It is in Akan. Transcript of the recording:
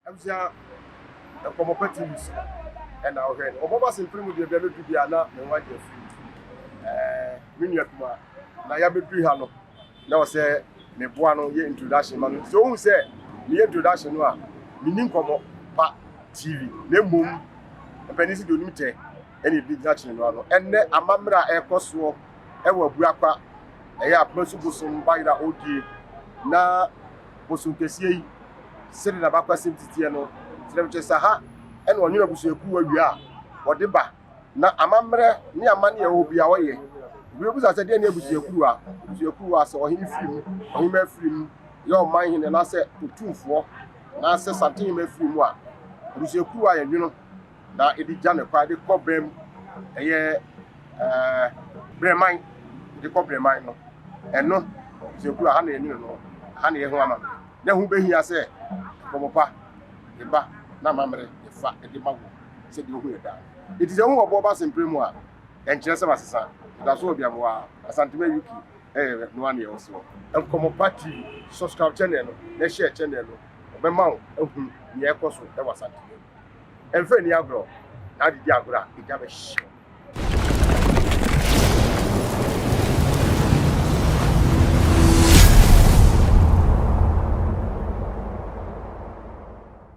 Abusua, Nkɔmmɔ Pa TV so ɛna wohwɛ no. Ɔbɔba sempere mu deɛ bia mɛduru bia na me ho agye afiri mu. Ɛɛ, me nua kuma na yɛabɛduru ha no na wɔ sɛ meboa no yɛ introduction ma no. Sɛ wohu sɛ meyɛ introduction no a, menni Nkɔmmɔ Pa TV na mmom mpanin si deɛ onim tɛ ɛna ebi gyina kyene no ano. Ɛnnɛ amammerɛ a ɛrekɔ soɔ ɛwɔ Abuakwa, ɛyɛ Apomasu bosom bayera ɔredie na bosom kɛseɛ yi sɛdeɛ n'abakɔsɛm teteɛ no, kyerɛ sɛ ha ɛna ɔnwene abusuakuo awie a ɔde ba na amammerɛ ne amanneɛ ɛwɔ hɔ biara ɔyɛ. Obi bɛbisa sɛ deɛ ne abusuakuo a, abusuakuo a sɛ ɔhene firi mu, ɔhemmaa firi mu, yɛ ɔman hene anaasɛ otumfoɔ anaasɛ santehemmaa firi mu a, abusuakuo a yɛnwono na ɛde gya ne kwan de kɔ bɛm ɛyɛ ɛɛ brɛman de kɔ brɛman no, ɛno abusuakuo a ha na yɛnwono no, ha na yɛ ho amammerɛ. Na ɛho bɛhia sɛ nkɔmmɔ pa de ba na amammerɛ yɛfa de ma wɔ sɛdeɛ wohu yɛ daa. Enti sɛ wohu ɔboɔ ba sempere mu a, ɛnkyerɛ sɛ masesa. Meda so wɔ Biamoa, Asantema UK ɛyɛ noa neɛ ɛwɔ soɔ. Nkɔmmɔ Pa TV, subscribe channel no na share channel no, ɔbɛma wo ahu nea ɛkɔ so wɔ Asantema mu. Ɛmfa nni agorɔ, na ade di agorɔ a, egya bɛhye wo.